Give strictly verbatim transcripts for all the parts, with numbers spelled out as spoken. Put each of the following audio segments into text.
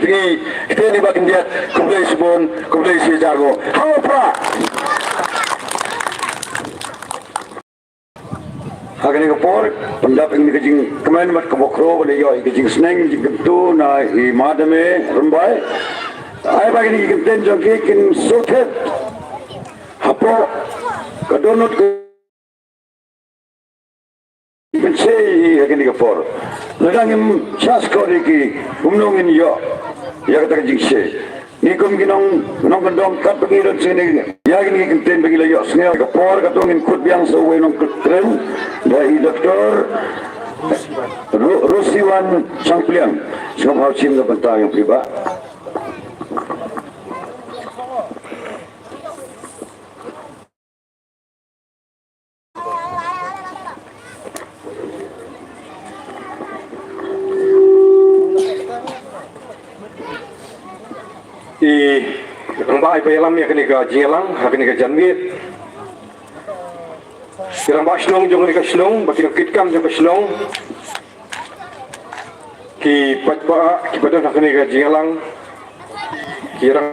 Ki ktien iba khyndiat, khublei shibun, khublei shihajar nguh. Hau pra. Ha kane ka por, pyndap ïa ka jingkmen bad ka bakhraw ban ïoh ïa ka jingsneng jingkyntu na i Madame Rymbai. Ai ba kine ki kyntien jong ki kin shu thep hapoh ka dohnud ka Mynsiem ha kane ka por. Lada ngim shah skor ïa ki, kumno ngin ïoh ïa kata ka jingshai? Ngi kum ki nong, nongkyndong katba ngi don sha kane, ïa kine ki kyntien ba ngi la ïohsngew. Ka por katto ngin kut biang sa uwei u nongkren, da i Doktor Ru-, Rusiwan Shangpliang. Sngewbha shim na ka bynta jong phi bah. I rangbah iba ïalam ïa kane ka jingïalang ha kane ka janmiet, i rangbah shnong jong kane ka shnong bad ki nongkitkam jong ka shnong, ki paidbah kiba don ha kane ka jingïalang, ki rang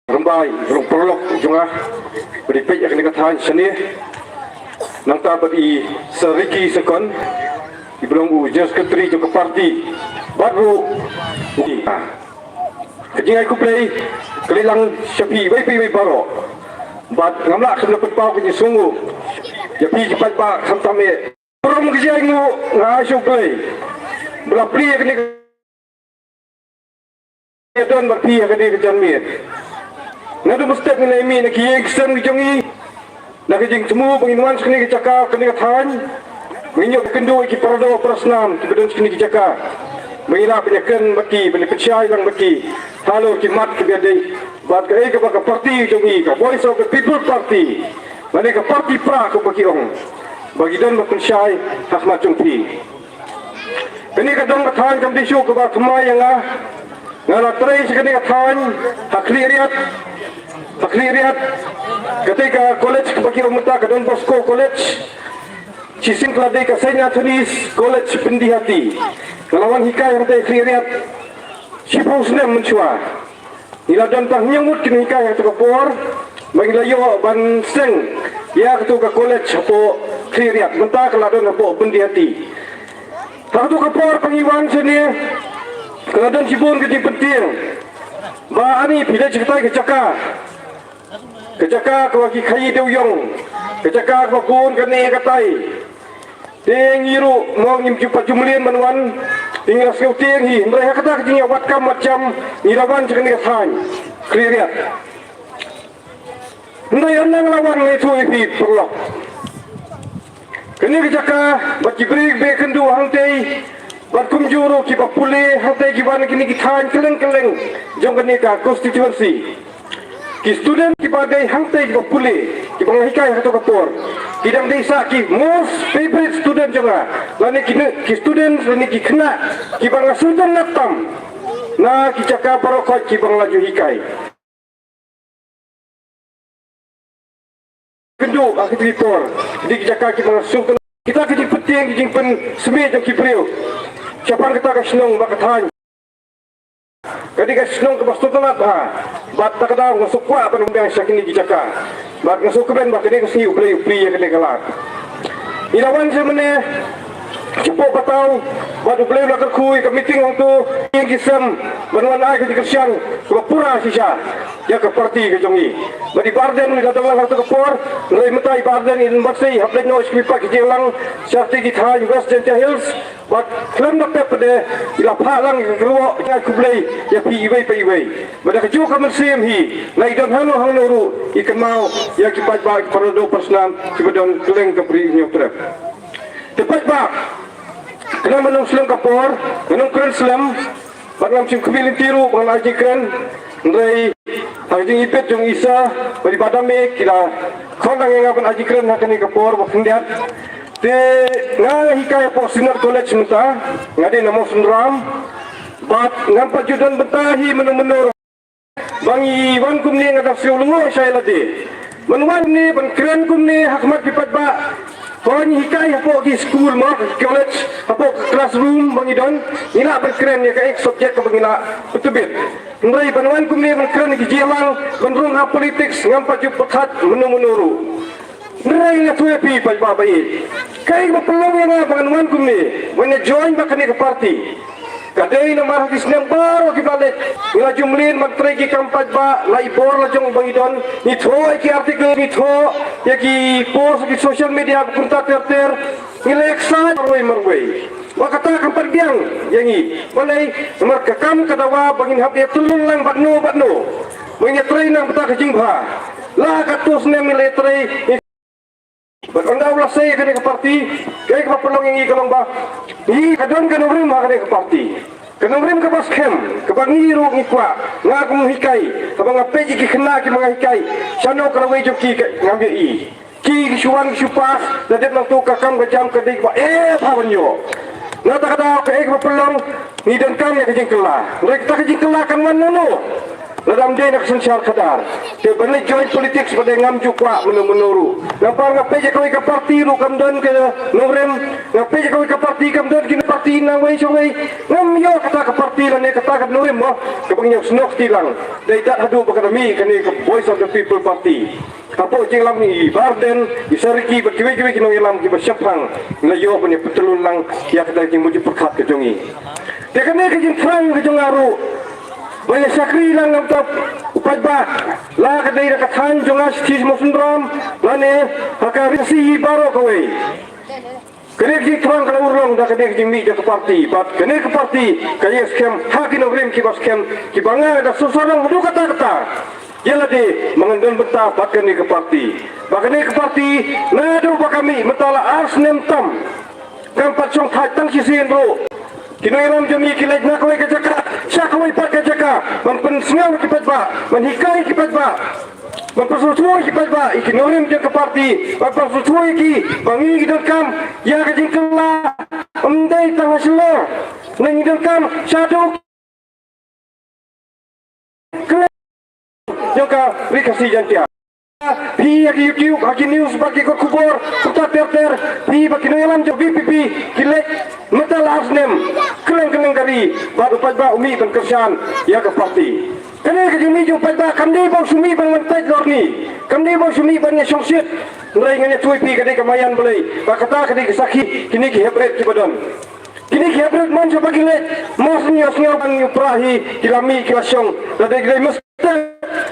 Rymbai, ki long paralok jong nga, ba dei peit ïa kane ka thaiñ shane. Nangta bad i Sir Ricky Sekon, iba long u General Secretary jong ka party. Bad ruh ka jingai khublei ka leit lang sha phi iwei pa iwei baroh. Bad ngam lah ban pynpaw ka jingsngewnguh ïa phi ki paidbah khamtam eh. Burom ka jingai nguh nga ai sha U Blei ba la plie ïa kane ka Ïa don bad phi ha kane ka janmiet. Naduh mynstep ngin ïa mih na ki ïing ki sem ki jong ngi, na ka jingthmu ba ngin wan sha kane ka jaka, kane ka thaiñ, ba ngin ïoh kynduh ïa ki paradoh parasnam kiba don sha kane ka jaka, ba ngin lah ban ïakren bad ki, ban ïa pynshai lang bad ki halor ki mat kiba ïadei bad kaei kaba ka party jong ngi, ka Voice of the People Party, lane ka party pra kumba ki ong, ba ki don ban pynshai ha khmat jong phi. Kane ka dong ka thaiñ kam dei shuh kaba thymmai ïa nga. Nga la trei sha kane ka thaiñ ha Khliehriat. Ha Khliehriat, kata ka college kaba ki ong mynta ka Don Bosco College. Shisien ka la dei ka Saint Anthony's College Pyndihati. Nga la wan hikai hangta ha Khliehriat shiphew snem mynshuwa. Ngi la don tang hynñiew ngut ki nonghikai ha kata ka por ba ngi la ïoh ban seng ïa kata ka college hapoh Khliehriat, mynta ka la don hapoh Pyndihati. Ha kata ka por ba ngi wan shane, ka la don shibun ka jingpyntieng ba ani phi leit sha katai ka jaka, ka jaka kaba ki khaïi dewïong, ka jaka kaba bun kane katai. Te ngi ruh mo ngim ju pat ju mlien ban wan, te ngi la sngewtieng hi, hynrei ha kata ka jingïawad kam wad jam ngi la wan sha kane ka thaiñ Khliehriat. Hynrei ynda nga la wan nga ïathuh ïa phi paralok, kane ka jaka bad ki briew ba kynduh hangtei, bad kumjuh ruh kiba pule hangtei, kiba na kine ki thaiñ kylleng kylleng jong kane ka constituency. Ki student kiba dei hangtei kiba pule, kiba nga hikai ha kato ka por, ki dang dei sa ki most favorite student jong nga, lane ki, ki student lane ki khynnah kiba nga sngewtynnat tam na ki jaka baroh khoit kiba nga la ju hikai. Kynduh ha kito ki por, ki dei ki jaka kiba nga sngewtynnat. Kita ki jingpyntieng, ki jingpynsmit jong ki briew shaphang kata ka shnong bad ka thaiñ. Ka dei ka shnong kaba sngewtynnat bha, bad ta ka daw nga sngewkwah ban wan biang sha kine ki jaka. Bad nga sngewkmen ba kane ka sngi U Blei u plie ïa kane ka lad. Ngi la wan sha mynne shapoh pataw, bad U Blei u la kyrkhu ïa ka meeting hangto, ïing ki sem, ban wan ai ka jingkyrshan kaba pura shisha ïa ka party ka jong ngi. Bad i Bah Ardent u la dang lang ha kato ka por, hynrei mynta i Bah Ardent i dang ban sei, hap leit noh sha kawei pat ka jingïalang sha kito ki thaiñ West Jaintia Hills. Bad khlem da pep pat de, i la phah lang ïa ka kyrwoh jingkhublei ïa phi iwei pa iwei. Bad da kajuh ka mynsiem hi, la i don hangno hangno ruh, i kynmaw ïa ki paidbah, ki paradoh parasnam kiba don kylleng ka Ri Hynñiewtrep. Te paidbah, khnang ban ym slem ka por, ngan ym kren slem, bad ngam shym khmih lynti ruh ban ai jingkren, hynrei ha ka jingibit jong i Sir bad i Bah Dame, ki la khot lang ïa nga ban ai jingkren ha kane ka por ba khyndiat. Te nga, nga hikai hapoh Synod College mynta, nga dei na Mawsynram, bad ngam pat ju don bynta hi mynno mynno ruh. Ba ngi wan kumne nga dang siew lyngngoh shai lade ban wan kumne, ban kren kumne ha khmat ki paidbah. Ko ngi hikai hapoh ki skul mo, college, hapoh ka classroom ba ngi don, ngi lah ban kren ïa kaei ka subject kaba ngi lah pyntbit. Hynrei ban wan kumne ban kren ïa ki jingïalang, ban rung ha politics, ngam pat ju pyrkhat mynno mynno ruh. Hynrei nga tharai phi paidbah ba ïeit, kaei kaba pynlong ïa nga ba ngan wan kumne, ban ïa join bad kane ka party. Ka dei namar ha ki snem baroh kiba la leit, ngi la ju mlien ban trei ki kam paidbah, la i bor la jong ba ngi don, ngi thoh ïa ki article, ngi thoh ïa ki post ha ki social media, ba kumta ter ter, ngi la excite marwei marwei. Ba kata kam pat biang ïa ngi. Balei? Namar ka kam ka dawa ba ngin hap ïa tylli lang bad no bad no. Ba ngin ïa trei nang bad ka jingbha. La katto snem ngi la ïa trei, bad ynda u la sei ïa kane ka party, kaei kaba pynlong ïa ngi ka long ba ngi ka don ka nongrim ha kane ka party. Ka nongrim kaba skhem, kaba ngi ruh ngi kwah, nga kum hikai, kaba nga peit ïa ki khynnah kiba nga hikai, shano ka lawei jong ki ka ngam ïohi. Ki, ki shu wan ki shu pass, la dep nangto ka kam ka jam ka dei kaba eh ha ban ïoh. Na kata ka daw kaei kaba pynlong, ngi donkam ïa ka jingkylla. Hynrei kata ka jingkylla kan wan nano? Lada ym dei na ka synshar khadar. Te ban leit join politics pat de ngam ju kwah mynno mynno ruh. Namar nga peit ïa kawei ka party ruh kam don ka nongrim. Nga peit ïa kawei ka party kam don ki party nangwei shawei. Ngam ïoh kata ka party lane kata ka nongrim mo. Kaba ngi ïoh snoh kti lang. Dei dat haduh ba ka da mih kane ka Voice of the People Party. Hapoh jingïalam i Bah Ardent, i Sir Ricky bad kiwei kiwei ki nongïalam kiba shemphang, ngi la ïoh ban ïa pyntylun lang ïa kata ka jingmut jingpyrkhat ka jong ngi. Te kane ka jingthrang ka jong nga ruh, ba ïa shakri lang na bynta u paidbah, la ka dei da ka thaiñ jong nga Sir Mawsynram, lane ha ka ri Khasi baroh kawei. Kane ka jingthrang ka la urlong da kane ka jingmih jong ka party, bad kane ka party ka ïeng skhem ha ki nongrim kiba skhem, kiba nga da sngewsarong haduh katta katta. Ïa lade ma ngan don bynta bad kane ka party. Bad kane ka party naduh ba ka mih mynta la ar snem tam, kam pat shongthait tang shisien ruh. Ki nongïalam jong ngi ki leit na kawei ka jaka sha kawei pat ka jaka ban pynsngew ïa ki paidbah, ban hikai ïa ki paidbah, ban pynsngewthuh ïa ki paidbah, ïa ki nongrim jong ka party, ban pynsngewthuh ïa ki ba ngi ngi donkam ïa ka jingkylla. Ym dei tang ha Shillong, ngi donkam shaduh jong ka Ri Khasi Jaiñtia. Phi ha ki YouTube, ha ki news bad ki kot khubor, kumta ter ter, phi bad ki nongïalam jong VPP ki leit mynta la ar snem kylleng kylleng ka ri, bad u paidbah u mih ban kyrshan ïa ka party. Kane ka jingmih jong u paidbah kam dei ba u shu mih ban wan peit lorni, kam dei ba u shu mih ban ïa shongshit. Hynrei ngan ïathuh ïa phi ka dei ka maïan Blei, bad kata ka dei ka sakhi kine ki hybrid kiba don. Kine ki hybrid man sha ba ki leit, mos ngi ïohsngew ba ngi u pra hi, ki la mih ki la shong. Lada ki dei mestep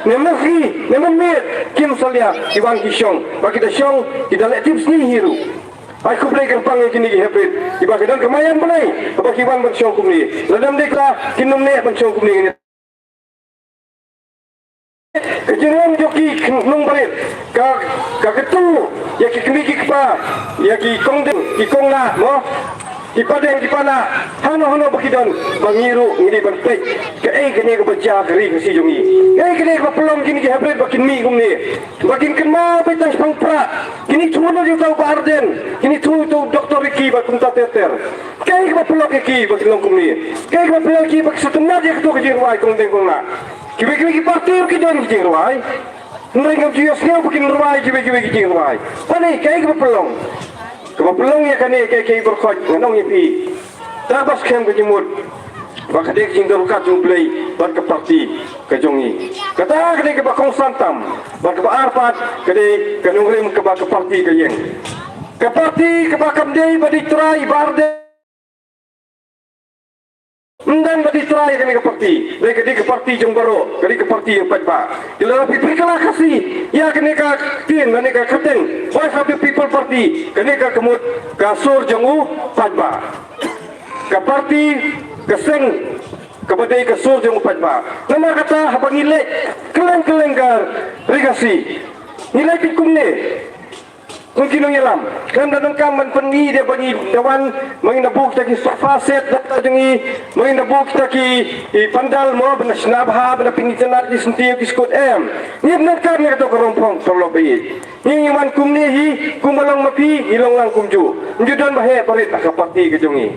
ne mosngi ne mynmiet, kim salia, ki wan ki shong. Ba ki da shong ki da leh tipsngi hi ruh. Ai khublei kyrpang ïa kine ki hybrid, kiba ki don ka maïan Blei, ba ki wan ban shong kumne. Lada ym dei kata kin nym neh ban shong kumne. Ka jinglong jong ki nongbarit ka, ka kyntu ïa ki kmie ki kpa, ïa ki kongdeng ki konglah mo, ki padeng ki panah, hano hano ba ki don, ba ngi ruh ngi dei ban peit kaei kane kaba jia ha ka ri Khasi jong ngi. Kaei kane kaba pynlong kine ki hybrid ba kin mih kumne, ba kin kynmaw beit tang shaphang prah. Kine ki thmu lut ïa uta u Bah Ardent, kine ki thmu ïa uta u Doktor Ricky bad kumta ter ter. Kaei kaba pynlong ïa ki ba ki long kumne? Kaei kaba pynlong ïa ki ba ki sngewtynnat ïa kato ka jingrwai kongdeng konglah? Kiwei kiwei ki party ruh ki don ki jingrwai. Hynrei ngam ju ïohsngew ba kin rwai kiwei kiwei ki jingrwai. Balei, kaei kaba pynlong? Kaba pynlong ïa kane, kaei kaei baroh khoit ngan ong ïa phi. Tang ba skhem ka jingmut ba ka dei ka jingdon ryngkat jong U Blei bad ka party ka jong ngi. Kata ka dei kaba kongsan tam. Bad kaba ar pat ka dei ka nongrim kaba ka party ka ïeng. Ka party kaba kam dei ba dei trai ba ar dei. Ym dang ba dei trai kane ka party, dei ka dei ka party jong baroh, ka dei ka party jong paidbah. Ki la phi pynkylla Khasi ïa kane ka ktien, kane ka kyrteng Voice of the People Party, kane ka mut ka sur jong u paidbah. Ka party, ka seng kaba dei ka sur jong u paidbah. Namar kata haba ngi leit kylleng kylleng ka ri Khasi, ngi leit beit kumne. Kum ki nongïalam, khlem da donkam ban pyni de ba ngi da wan, ba ngin da buh kita ki sofa set da jong ngi, ba ngin da buh kita ki, i pandal mo, ban da shna bha, ban da pyni tnat ki syntiew ki skud em. Ngim donkam ïa kato ka rongphong paralok ba ïeit. Ngi ngi wan kumne hi, kumba long ma phi, ngi long lang kumjuh. Ngi ju don ba heh barit ha ka party ka jong ngi.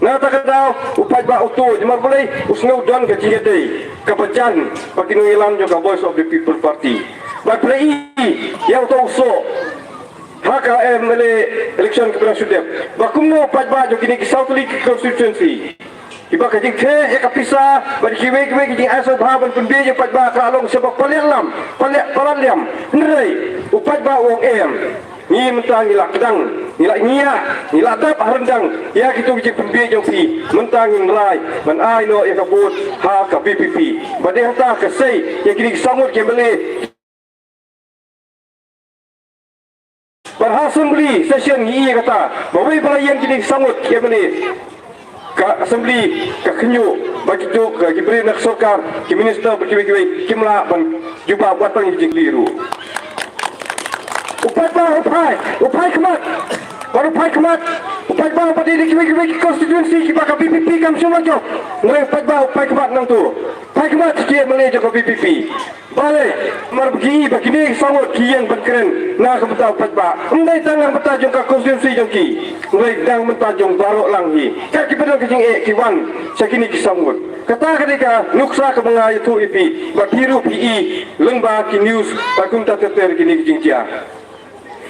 Na kata ka daw, u paidbah u tuh, namar balei, u sngew don ka jingïadei kaba jan bad ki nongïalam jong ka Voice of the People Party. Bad phi la i ïa uto u soh. Ha ka M L A election kaba dang shu dep, ba kumno u paidbah jong kine ki saw tylli ki constituency, kiba ka jingtheh ïa ka pisa bad kiwei kiwei ki jingai sngewbha ban pynbiej ïa u paidbah ka la long sha ba palat liam, palat, palat liam. Hynrei u paidbah u ong em, ngi mynta ngi la kdang, ngi la ngiah, ngi la dap ha ryndang ïa kito ki jingpynbiej jong phi. Mynta ngin rai ban ai noh ïa ka vote ha ka V P P. Ba dei hangta ka sei ïa kine ki saw ngut ki M L A. Bad ha assembly session ngi ïohi kata ba wei ba la ïeng kine ki saw ngut ki M L A, ka assembly ka khynñiuh, ba kito ki briew na ka sorkar, ki minister bad kiwei kiwei kim lah ban jubab wat tang ïa ki jingkylli ruh. U paidbah u phai, u phai khmat. Bad u phai khmat, u paidbah ba dei na kiwei kiwei ki constituency kiba ka V P P kam shym la jop. Hynrei u paidbah u phai khmat nangto. Phai khmat ki M L A jong ka V P P. Balei? Namar ba ki i ba kine ki saw ngut ki ïeng ban kren na ka bynta u paidbah. Ym dei tang na ka bynta jong ka constituency jong ki, hynrei dang na ka bynta jong baroh lang hi. Kat kiba don ka jingeh ki wan sha kine ki saw ngut. Kata ka dei ka nuksa kaba nga ïathuh ïa phi, ba phi ruh phi i lyngba ki news ba kumta ter ter kine ki jingjia.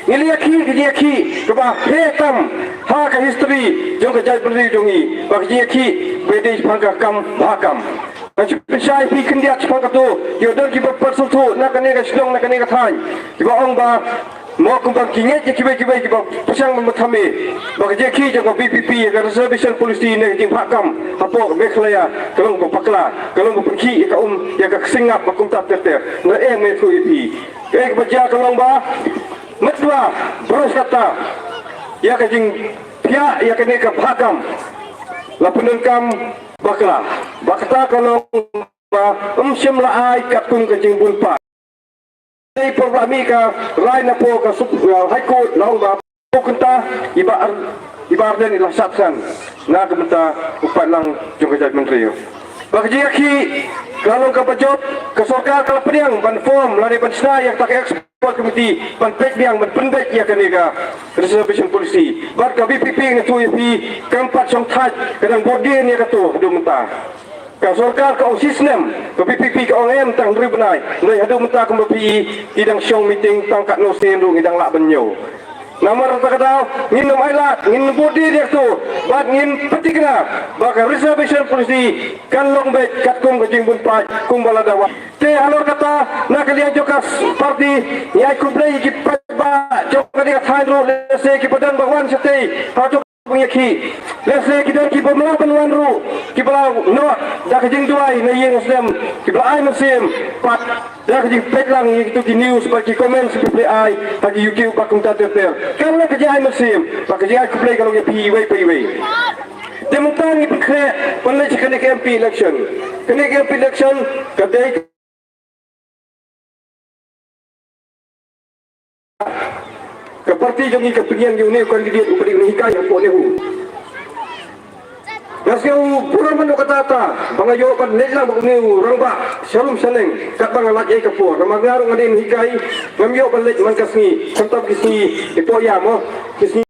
Ngi la ïakhih ka jingïakhih kaba heh tam ha ka history jong ka jaitbynriew jong ngi, ba ka jingïakhih ba dei shaphang ka kam bha kam. Nga shu pynshai phi khyndiat shaphang kato, ïoh don kiba pat sngewthuh na kane ka shnong na kane ka thaiñ, kiba ong ba mo kumba ki ngeit ïa kiwei kiwei kiba pyrshang ban bthame ba ka jingïakhih jong ka V P P ïa ka reservation policy ne ka jingbha kam hapoh Meghalaya ka long ba bakla, ka long ba pynkhih ïa ka um ïa ka ksing ngap ba kumta ter ter. Nga ïathuh ïa phi, eh, ba jia ka long ba mynta baroh kata ïa ka jingphiah ïa kane ka bha kam la pyndonkam bakla. Ba kata ka long ba ym shym la ai katkum ka jingbun paid. Dei por ba mih ka rai na pdeng ka Sup-, uh, High Court la ong ba u kynta i Bah Ar-, i Bah Ardent i la shad than na ka bynta u paidlang jong ka jaitbynriew. Ba ka jingïakhih ka long kaba jop, ka sorkar ka la pdiang ban form lane ban shna ïa kata ka expert committee ban peit biang ban pynbeit ïa kane ka reservation policy. Bad ka V P P nga ïathuh ïa phi kam pat shongthait, ka dang bordin ïa kato haduh mynta. Ka sorkar ka ong shi snem, ka V P P ka ong em tang hynriew bnai. Hynrei haduh mynta kumba phi i, ki dang shong meeting tang katno sien ruh ngi dang lah ban ñiew. Namar kata ka daw ngin ym ailad, ngin bordin ïa kato bad ngin pynthikna ba ka reservation policy kan long beit katkum ka jingbun paid kumba la dawa. Te halor kata na ka liang jong ka party ngi ai khublei ïa ki paidbah jong kane ka thaiñ ruh, lehse kiba don ba wan shatei ha jong ka jingïakhih. Lehse ki don kiba ym lah ban wan ruh, kiba la noh da ka jingduwai na ïing na snem, kiba la ai mynsiem pat da ka jingpeit lang ïa kito ki news bad ki comments kiba phi ai ha ki YouTube bad kumta ter ter. Ka long ka jingai mynsiem bad ka jingai khublei ka long ïa phi iwei pa iwei. Te mynta ngi pynkhreh ban leit sha kane ka M P election. Kane ka M P election ka dei ka party jong ngi ka pynïeng ïa une u candidate uba dei u nonghikai hapoh NEHU. Nga sngew burom mynno kata kata ba nga ïoh ban leit lang bad une u rangbah sharum shaneng katba nga lait ïa ka por. Namar nga ruh nga dei nonghikai, ngam ïoh ban leit man ka sngi, khamtam ki sngi i poh ïa mo, ki sngi.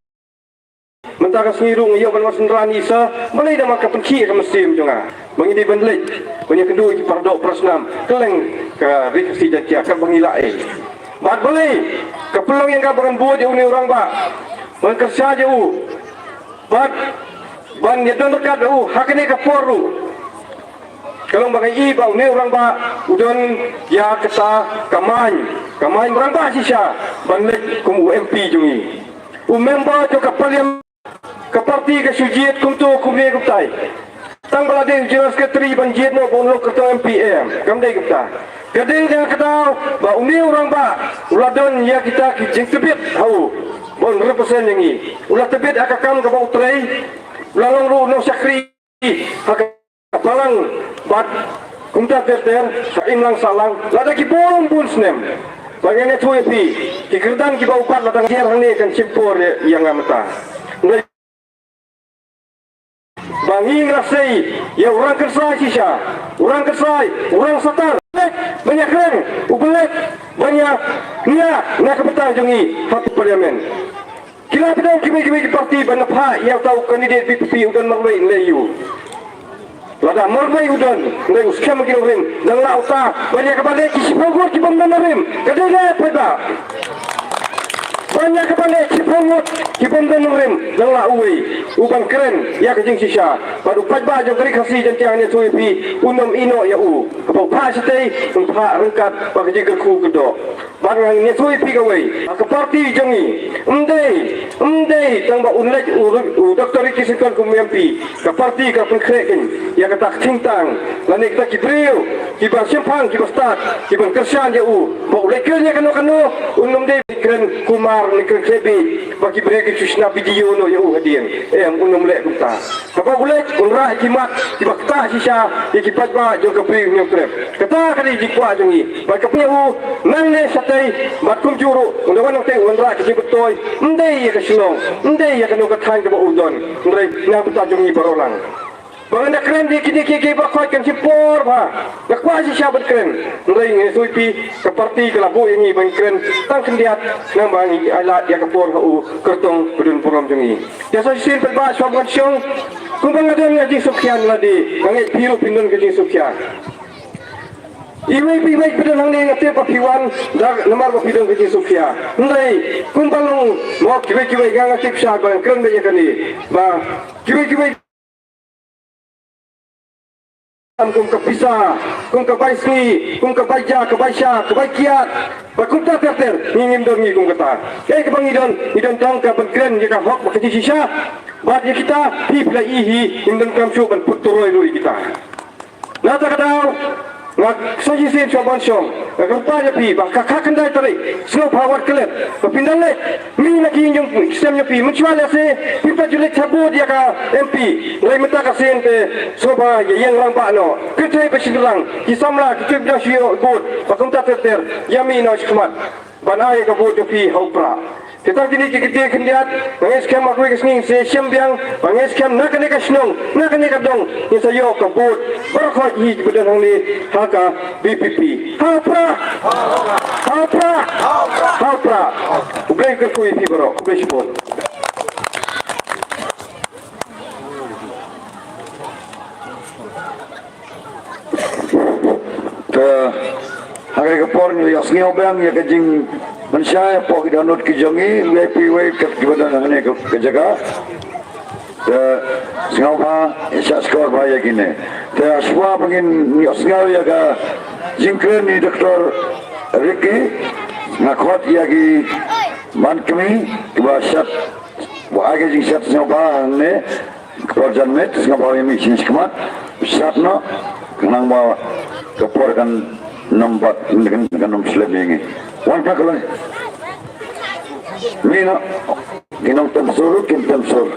Mynta ka sngi ruh nga ïoh ban wan synran ïa i sir, balei? Namar ka pynkhih ïa ka mynsiem jong nga ba ngi dei ban leit ban ïakynduh ïa ki paradoh parasnam kylleng ka Ri Khasi Jaiñtia katba ngi lah ei. Bad balei ka pynlong ïa nga ba ngan bud ïa une u rangbah, ban kyrshan ïa u, bad ban ïadon ryngkat bad u ha kane ka por ruh? Ka long ba nga i ba une u rangbah u don ïa kata ka main, ka main rangbah shisha ban leit kum u M P jong ngi. U member jong ka parliament, ka party ka shu jied kumto kumne kumtai. Tang ba la dei u general secretary ban jied noh ba un long kyrtong M P em, kam dei kumta. Ka dei da kata ba une u rangbah u la don ïa kita ki jingtbit ha u ba un represent ïa ngi. U la tbit ha ka kam kaba u trei, u la long ruh u nongshakri ha ka balang bad kumta ter ter, ha imlang sahlang lada ki bun bun snem. Ba ngan ïathuh ïa phi, ki kyrdan kiba u bat la dang jer hangne kan shim por ïa nga mynta. Ba ngi ngi la sei ïa u rangkyrsai shisha, u rangkyrsai, u rangsatar. Ban ïakren, u ban leit ban ïa nia na ka bynta jong ngi ha parliament. Ki la pyndonkam kiwei kiwei ki party ban phah ïa uta u candidate V P P u don marwei lei ïa u. Lada marwei u don, lei u skhem ki nongrim, dang la uta ban ïa kaba leit ki shiphew ngut ki bym don nongrim. Ka dei ne paidbah? Ban ïa kaba leh shiphew ngut ki bym don nongrim, dang la uwei u ban kren ïa ka jingshisha. Bad u paidbah jong ka Ri Khasi Jaiñtia, ngi sngewthuh ïa phi, un ym ïehnoh ïa u. Haba u phah shatei, un phah ryngkat bad ka jingkyrkhu kyrdoh. Bad ngi sngewthuh ïa phi kawei, ka party jong ngi, ym dei, ym dei tang ba un leit u, u Doctor Ricky Syngkon kum u M P. Ka party ka pynkhreh kein ïa kata ka thingtang, lane kita ki briew kiba shemphang, kiba stad, kiban kyrshan ïa u. Ba u leit kren ïa kano kano, un ym dei kren kumar ne kren khebit ba ki briew ki shu shna video noh ïa u hadien. Em, un ym leh kumta. Haba u leit, un rah ïa ki mat kiba ktah shisha ïa ki paidbah jong ka Bri u Hynñiewtrep. Kata ka dei jingkwah jong ngi. Bad ka pynïaid u nangne shatei, bad kumjuh ruh un da wan nangtei, un rah ka jingpynthoi, ym dei ïa ka shnong, ym dei ïa kano ka thaiñ kaba u don, hynrei na ka bynta jong ngi baroh lang. Ba ngan da kren ïa kine kiei kiei baroh khoit kan shim por bha. Nga kwah shisha ban kren, hynrei ngi sngewthuh ïa phi, ka party ka la buh ïa ngi ban kren tang khyndiat, khnang ba ngi ailad ïa ka por ha u kyrtong ba don burom jong ngi. Te sa shisien paidbah, shuwa ban shong, kumba nga don ka jingsngewkhia lade, nga ngeit phi ruh phin don ka jingsngewkhia. Iwei pa iwei phi don hangne, nga tip ba phi wan da namar ba phi don ka jingsngewkhia. Hynrei kumba long mo kiwei kiwei, nga, nga tip shai ba kren beit ïa kane, ba kiwei kiwei am kum ka pisa, kum ka bai sngi, kum ka bai ja, ka bai sha, ka bai kiad, ba kumta ter ter, ngi ngim don ngi kum kata. Kaei kaba ngi don, ngi don tang ka ban kren ïa ka hok bad ka jingshisha. Bad ïa kita phi, phi la ïohi, ngim donkam shuh ban put turoi ruh ïa kita. Na kata ka daw, nga sa shisien shuwa ban shong, nga kyrpad ïa phi ba ka khatkhyndai tarik, sngewbha wat klet, ba phin da leit, mih na ki ïing jong ki sem jong phi, mynshuwa lehse phi pat ju leit sha booth ïa ka M P, hynrei mynta ka sien te sngewbha ïa ïeng rangbah noh, kynthei bad shynrang, ki samla, ki tip dang shu ïoh booth, ba kumta ter ter, ïa mih noh shakhmat. Ban ai ka vote jong phi ha u Prah. Te tang kine ki kyntien khyndiat, nga ngeit skhem ha kawei ka sngi ngin sa shem biang, ba nga ngeit skhem na kane ka shnong, na kane ka dong, ngin sa ïoh ka vote baroh khoit hi kiba don hangne ha ka V P P. Ha u Prah! Ha u Prah! Ha u Prah! U Blei un kyrkhu ïa phi baroh, U Blei shibun. Te ha kane ka por ngi la ïohsngew biang ïa ka jingpynshai hapoh ki dohnud ki jong ngi, iwei pa iwei kat kiba don hangne ka, ka jaka. Te sngewbha ïa shah shkor bha ïa kine. Te shuwa ba ngin ïohsngew ïa ka jingkren i Doctor Ricky, nga khot ïa ki man kmie kiba shad, ba ai ka jingsngewbha hangne. Ka por jan miet, sngewbha ïa mih sha khmat, sat noh, khnang ba ka por kan nym bat, kan, kan nym slem ïa ngi. Wan ka kloi. Mih noh, ki nongtem sur, kin tem sur.